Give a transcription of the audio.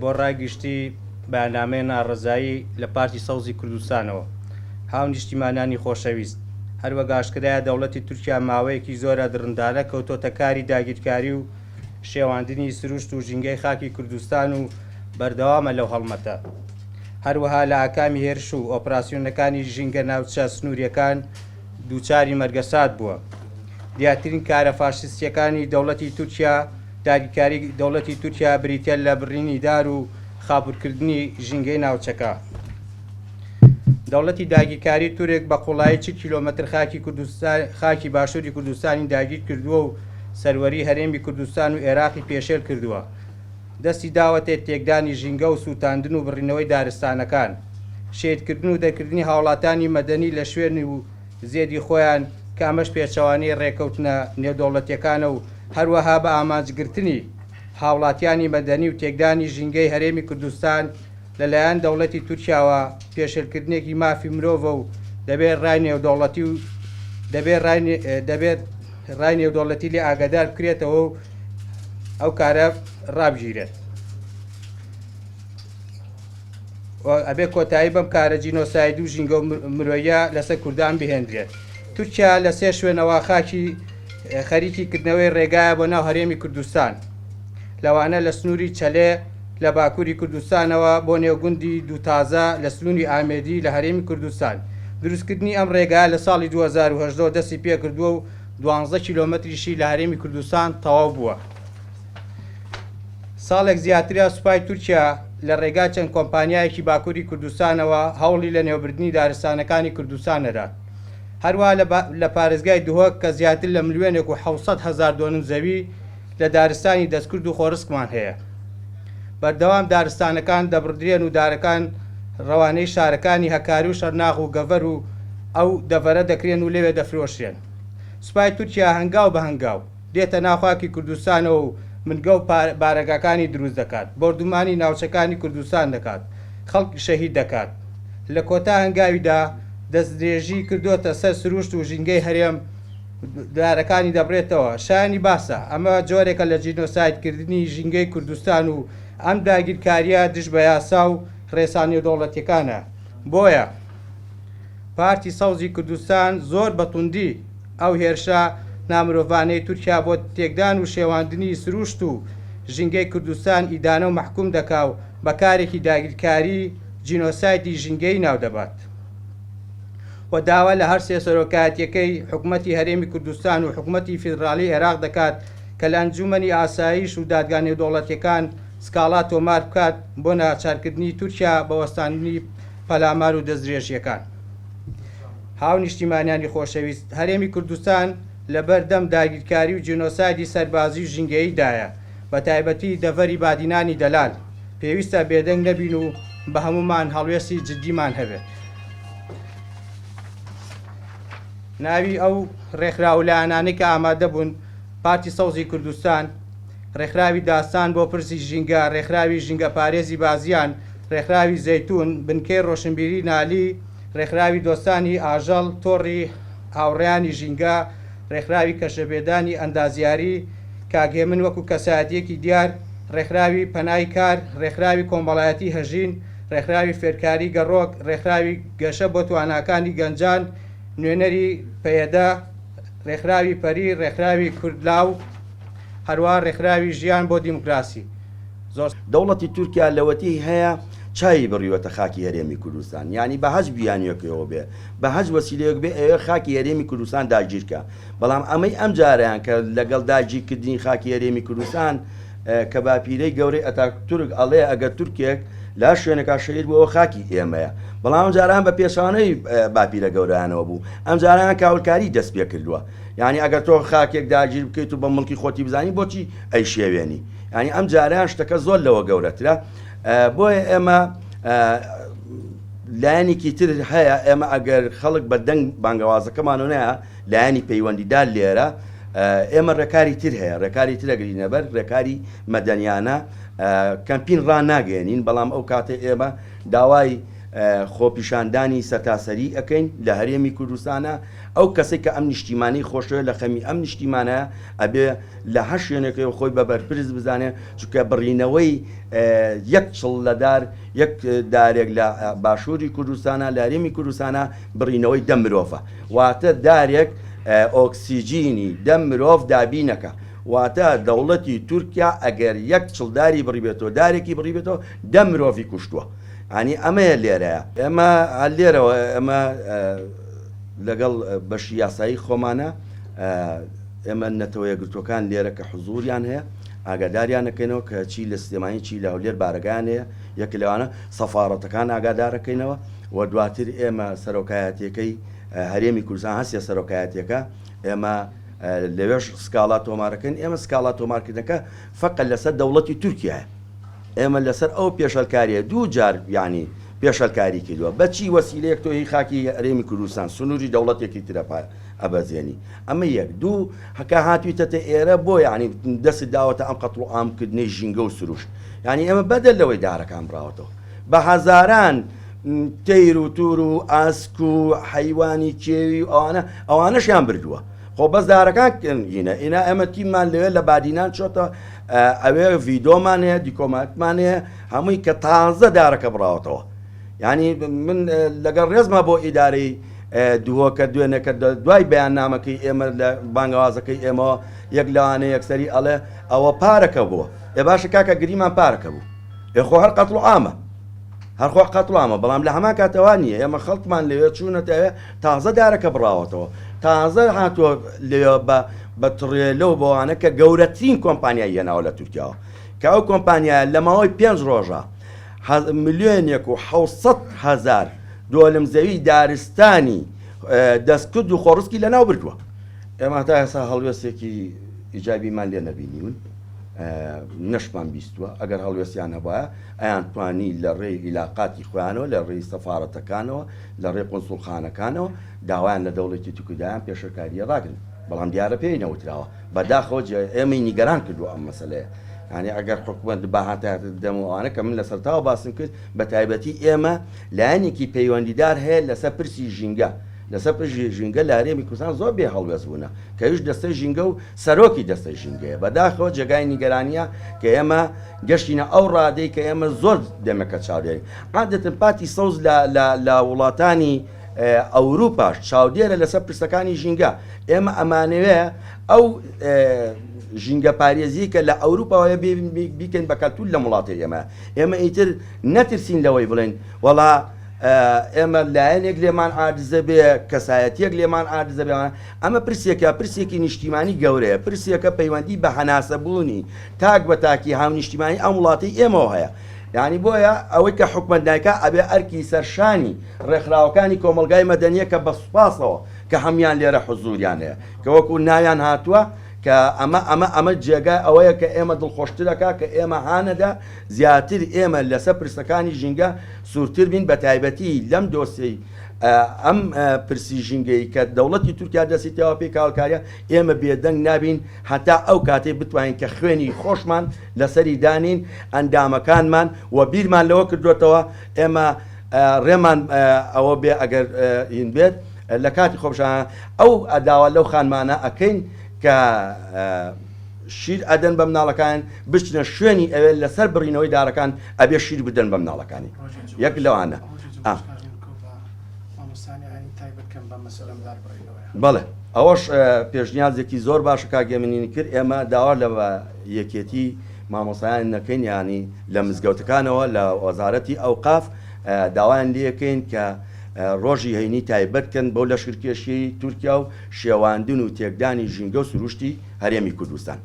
بۆ ڕای گشتی بەیاننامەی ناڕەزایی لە پارتی سەوزی کوردستانەوە. هاونیشتیمانانی خۆشەویست، هەروەک ئاشکرایە دەوڵەتی تورکیا ماوەیەکی زۆرە دڕندانە کەوتۆتە کاری داگیرکاری و شێواندنی سروشت و ژینگەی خاکی کوردستان و بەردەوامە لەو هەڵمەتە. هەروەها لە ئاکامی هێرش و ئۆپراسیۆنەکانی ژینگە ناوچە سنووریەکان دووچاری مەرگەسات بووە. دیارترین کارە فاشیستیەکانی دەوڵەتی تورکیا داگیرکاری دەوڵەتی تورکیا بریتیە لە بڕینی دار و خاپورکردنی ژینگەی ناوچەکە. دەوڵەتی داگیرکاری تورک بە قوڵایی 40 کیلۆمەتر خاکی کوردستان خاکی باشووری کوردستانی داگیر کردووە و سەروەری هەرێمی کوردستان و ئێراقی پێشێل کردووە. دەستی داوەتێ تێکدانی ژینگە و سووتاندن و بڕینەوەی دارستانەکان، شەهیدکردن و دەرکردنی هاوڵاتانی مەدەنی لە شوێن و زێدی خۆیان کە ئەمەش پێچەوانەی ڕێکەوتنە نێودەوڵەتیەکانە و هەروەها بە ئامانجگرتنی هاوڵاتیانی مەدەنی و تێکدانی ژینگەی هەرێمی کوردستان لەلایەن دەوڵەتی تورکیاوە پێشێلکردنێکی مافی مرۆڤە و دەبێت ڕای نێودەوڵەتی و دەبێت ڕای دەبێت ڕای نێودەوڵەتی لێ ئاگادار بکرێتەوە و ئەو کارە ڕابگیرێت. ئەبێ کۆتایی بەم کارە جینۆساید و ژینگە و مرۆیە لەسەر کوردان بهێندرێت. تورکیا لە سێ شوێنەوە خاکی خەریکی کردنەوەی ڕێگایە بۆ ناو هەرێمی کوردستان، لەوانە لە سنووری چەلێ لە باکووری کوردستانەوە بۆ نێو گوندی دووتازە لە سنووری ئامێدی لە هەرێمی کوردستان. دروستکردنی ئەم ڕێگایە لە ساڵی 2018 دەستی پێکردووە و دوانزە کیلۆمەتریشی لە هەرێمی کوردستان تەواو بووە. ساڵێک زیاترە سوپای تورکیا لە ڕێگای چەند کۆمپانیایەکی باکووری کوردستانەوە هەوڵی لەنێوبردنی دارستانەکانی کوردستان دەدات. هەروەها لە پارێزگای دهۆک کە زیاتر لە ملیۆنێک و 700,000 دۆنم زەوی لە دارستانی دەستکرد و خۆڕسکمان هەیە. بەردەوام دارستانەکان دەبڕدرێن و دارەکان ڕەوانەی شارەکانی هەکاری و شەرناخ و گەڤەر و ئەو دەڤەرە دەکرێن و لەوێ دەفرۆشرێن. سوپای تورکیا هەنگاو بە هەنگاو دێتە ناو خاکی کوردستانەوە و بنگە و بارەگاکانی دروست دەکات، بۆردومانی ناوچەکانی کوردستان دەکات، خەڵک شەهید دەکات. لە کۆتا هەنگاویدا دەستدرێژی کردۆتە سەر سروشت و ژینگەی هەرێم، دارەکانی دەبڕێتەوە. شایانی باسە، ئەمە جۆرێکە لە جینۆسایدکردنی ژینگەی کوردستان و ئەم داگیرکارییە دژ بە یاسا و ڕێسا نێودەوڵەتییەکانە. بۆیە پارتی سەوزی کوردستان زۆر بە توندی ئەو هێرشە نامرۆڤانەی تورکیا بۆ تێکدان و شێواندنی سروشت و ژینگەی کوردستان ئیدانە و مەحکوم دەکا و بە کارێکی داگیرکاری جینۆسایدی ژینگەیی ناودەبات و داوا لە هەرسێ سەرۆکایەتیەکەی حکومەتی هەرێمی کوردستان و حکومەتی فیدڕاڵی عێراق دەکات کە لە ئەنجومەنی ئاسایش و دادگا نێودەوڵەتیەکان سکاڵا تۆمار بکات بۆ ناچارکردنی تورکیا بە وەستاندنی پەلامار و دەستدرێژیەکان. هاونیشتیمانیانی خۆشەویست، هەرێمی کوردستان لەبەر دەم داگیرکاری و جینۆسایدی سەربازی و ژینگەیی دایە، بە تایبەتی دەڤەری بادینانی دەلال، پێویستە بێدەنگ نەبین و بە هەموومان هەڵوێستی جدیمان هەبێت. ناوی ئەو ڕێکخراو و لایەنانەی کە ئامادە بوون، پارتی سەوزی کوردستان، ڕێکخراوی داستان بۆ پرسی ژینگە، ڕێکخراوی ژینگەپارێزی بازیان، ڕێکخراوی زەیتوون، بنکەی ڕۆشنبیری نالی، ڕێکخراوی دۆستانی ئاژەڵ، تۆڕی هاوڕێیانی ژینگە، ڕێکخراوی کەشەپێدانی ئەندازیاری، کاک هێمن وەکو کەسایەتییەکی دیار، ڕێکخراوی پەنای کار، ڕێکخراوی کۆمەڵایەتی هەژین، ڕێکخراوی فێرکاری گەڕۆک، ڕێکخراوی گەشە بۆ تواناکانی گەنجان، نوێنەری پەیەدە، ڕێکخراوی پەری، ڕێکخراوی کوردلاو، هەروەها ڕێکخراوی ژیان بۆ دیموکراسی. زۆر. دەوڵەتی تورکیا لەوەتی هەیە چاوی بڕیوەتە خاکی هەرێمی کوردستان یانی بە هەچ بیانوێکەوە بێ بە هەچ وەسیلەیەک بێ ئەیەوێ خاکی هەرێمی کوردستان داگیرکا بەڵام ئەمەی ئەم جارەیان کە لەگەڵ داگیرکردنی خاکی هەرێمی کوردستان کە باپیرەی گەورەی ئەتاتورک ئەڵێ ئەگەر تورکێک لە هەر شوێنێکا شەهید بوو ئەوە خاکی ئێمەیە بەڵام ئەم جاران بە پێچەوانەی باپیرە گەورەیانەوە بوو ئەم جاران کاولکاری دەست پێ کردووە یعنی ئەگەر تۆ خاکێک داگیر بکەیت و بە مڵکی خۆتی بزانی بۆچی ئەیشێوێنی یعنی ئەم جاران شتەکە زۆر لەوە گەورەترە بۆیە ئێمە لایەنێکی تر هەیە ئێمە ئەگەر خەڵک بە دەنگ بانگەوازەکەمانەوە نایە لایەنی پەیوەندیدار لێرە ئێمە ڕێکاری تر هەیە ڕێکاری تر ئەگرینەبەر ڕێکاری مەدەنیانە کەمپین ڕاناگەێنین بەڵام ئەو کاتە ئێمە داوای خۆپیشاندانی سەرتاسەری ئەەکەین لە هەرێمی کوردستانە ئەو کەسێک کە ئەم نیشتیمانی خۆشەوێت لە خەمی ئەم نیشتیمانە ئەبێ لە هەر شوێنێکەوە خۆی بە بەرپرس بزانێ چونکە بڕینەوەی یەک چڵ لە دار یەک دارێک لە باشووری کوردستانە لە هەرێمی کوردستانە بڕینەوەی دە مرۆڤە واتە دارێک ئۆکسیجینی دە مرۆڤ دابینەکە واتە دەوڵەتی تورکیا ئەگەر یەک چڵ داری بڕیبێتەوە دارێکی بڕیبێتەوە دە مرۆڤی کوشتووە ینی ئەمەیە لێرەیە ئێمە لێرەوە ئێمە لەگەڵ بەشی یاسایی خۆمانە ئێمە نەتەوە یەکگرتووەکان لێرە کە حزوریان هەیە ئاگاداریان ئەکەینەوە کە چی لە سلێمانی چی لە هەولێر بارەگایان هەیە یەک لەوانە سەفاڕەتەکان ئاگادارەکەینەوە و دواتر ئێمە سەرۆکایەتیەکەی هەرێمی کوردستان هەسیە سەرۆکایەتیەکە ئێمە لەوێش سکاڵا تۆمارەکەین ئێمە سکاڵا تۆمارکردنەکە فەقە لەسەر دەوڵەتی تورکیایە ئێمە لەسەر ئەو پێشەلکاریە دوو جار یعنی پێشەلکاری کردووە بەچی وەسیلەیەک تۆ هی خاکی هەرێمی کوردستان سنووری دەوڵەتێکی ترە ئەبەزێنی ئەمە یەک دوو کە هاتویتەتە ئێرە بۆ یانی دەستت داوەتە ئەم قەتڵ و عام کردنەی ژینگە و سروشت یانی ئێمە بەدەر لەوەی دارەکان بڕاوەتەوە بە هەزاران تەیر و تور و ئاسک و حەیوانی کێوی و ئەوانە ئەوانەشیان بردووە خۆ بەس دارەکان ئینە ئینا ئێمە تیممان لەوێ لە بادینان چۆتە ئەوێ ڤیدۆمان هەیە دیکۆماتمان هەیە هەمووی کە تازە دارەکە بڕاوەتەوە یانی من لەگەڵ ڕێزما بۆ ئیدارەی دهۆکە دوێنێ کە دوای بەیاننامەکەی ئێمە لە بانگەوازەکەی ئێمەوە یەک لەوانە یەکسەری ئەڵێ ئەوە پارەکە بووە ئێ باشە کاکە گریمان پارەکە بوو ئێ خۆ هەر قەتڵ و عامە هەر خۆ قەتڵ عامە بەڵام لە هەمان کاتەوە نییە ئێمە خەڵکمان لەوێ چوونەتە ئەوێ تازە دارەکە بڕاوەتەوە تازە هاتووە لەوێ بە بە تڕێلە و بەوانە کە گەورەترین کۆمپانیای هێناوە لە تورکیاوە کە ئەو کۆمپانیایە لە ماوەی پێنج ڕۆژە ملیۆنێک و 700,000 دۆلم زەوی دارستانی دەستکرد و خۆڕسکی لەناو بردووە. ئێمە هەتا ئێستا هەڵوێستێکی ئیجابیمان لێ نەبینیون، نەشمان بیستووە، ئەگەر هەڵوێستیان هەبوایە ئەیانتوانی لە ڕێی ئیلاقاتی خۆیانەوە، لە ڕێی سەفارەتەکانەوە، لە ڕێی قونسوڵخانەکانەوە داوایان لە دەوڵەتی تورکیدایان پێشێلکارییە ڕاگرن، بەڵام دیارە پێی نەوتراوە. بەداخەوە جێ ئێمەی نیگەران کردووە ئەم مەسەلەیە. یانی ئەگەر حکومەت بهاتایەتە دەم و ئەوانە کە من لە سەرەتاوە باسم کرد، بە تایبەتی ئێمە لایەنێکی پەیوەندیدار هەیە لەسەر پرسی ژینگە، لەسەر پرسی ژینگە لە هەرێمی کوردستان زۆر بێ هەڵوێست بوونە، کە ئەویش دەستەی ژینگە و سەرۆکی دەستەی ژینگەیە. بەداخەوە جێگای نیگەرانییە کە ئێمە گەشتینە ئەو ڕادەی کە ئێمە زۆر دەمێکە چاودێرین. عادەتەن پارتی سەوز لە لە لە وڵاتانی ئەوروپاش چاودێرە لەسەر پرسەکانی ژینگە. ئێمە ئەمانەوێ ئەو ژینگەپارێزیی کە لە ئەوروپاوە هەیە بیکەین بە کەلتور لەم وڵاتەی ئێمە. ئێمە ئیتر نەترسین لەوەی بڵێین وەڵا ئێمە لایەنێک لێمان عاجزە بێ، کەسایەتییەک لێمان عاجزە بێ. ئەمە پرسێکە، پرسێکی نیشتیمانی گەورەیە، پرسێکە پەیوەندی بە هەناسەبوونی تاک بە تاکی هاونیشتیمانی ئەم وڵاتەی ئێمەوە هەیە. یانی بۆیە ئەوەی کە حکومەت نایکا ئەبێ ئەرکی سەرشانی ڕێکخراوەکانی کۆمەڵگای مەدەنییە کە بە سوپاسەوە کە هەموویان لێرە حزوریان هەیە کە وەکو ناویان هاتووە کە ئەمە ئەمە ئەمە جێگای ئەوەیە کە ئێمە دڵخۆشترەکا کە ئێمە هانەدا زیاتر ئێمە لەسەر پرسەکانی ژینگە سوورتر بین بە تایبەتی لەم دۆسیەی ئەم پرسی ژینگەی کە دەوڵەتی تورکیا دەستی تێوە پێی کاولکاریە ئێمە بێدەنگ نابین هەتا ئەو کاتەی بتوانین کە خوێنی خۆشمان لەسەری دانین ئەندامەکانمان و بیرمان لەوە کردوێتەوە ئێمە ڕێمان ئەوە بێ ئەگەر هین بێت لە کاتی خۆپیشاندان ئەو داوا لەو خانمانە ئەکەین کە شیر ئەدەن بە مناڵەکان بچنە شوێنی ئەوێ لەسەر بڕینەوەی دارەکان ئەبێ شیر بدەن بە مناڵەکانی یەک لەوانە بەڵێ ئەوەش پێشنیازێکی زۆر باشە کاک هێمنین کرد ئێمە داوا لە یەکێتی مامۆستایان نەکەین ینی لە مزگەوتەکانەوە لە وەزارەتی ئەوقاف داوایان لێکەین کە ڕۆژی هەینی تایبەت کەن بۆ لەشکرکێشیی تورکیا و شێواندن و تێکدانی ژینگە و سروشتی هەرێمی کوردستان.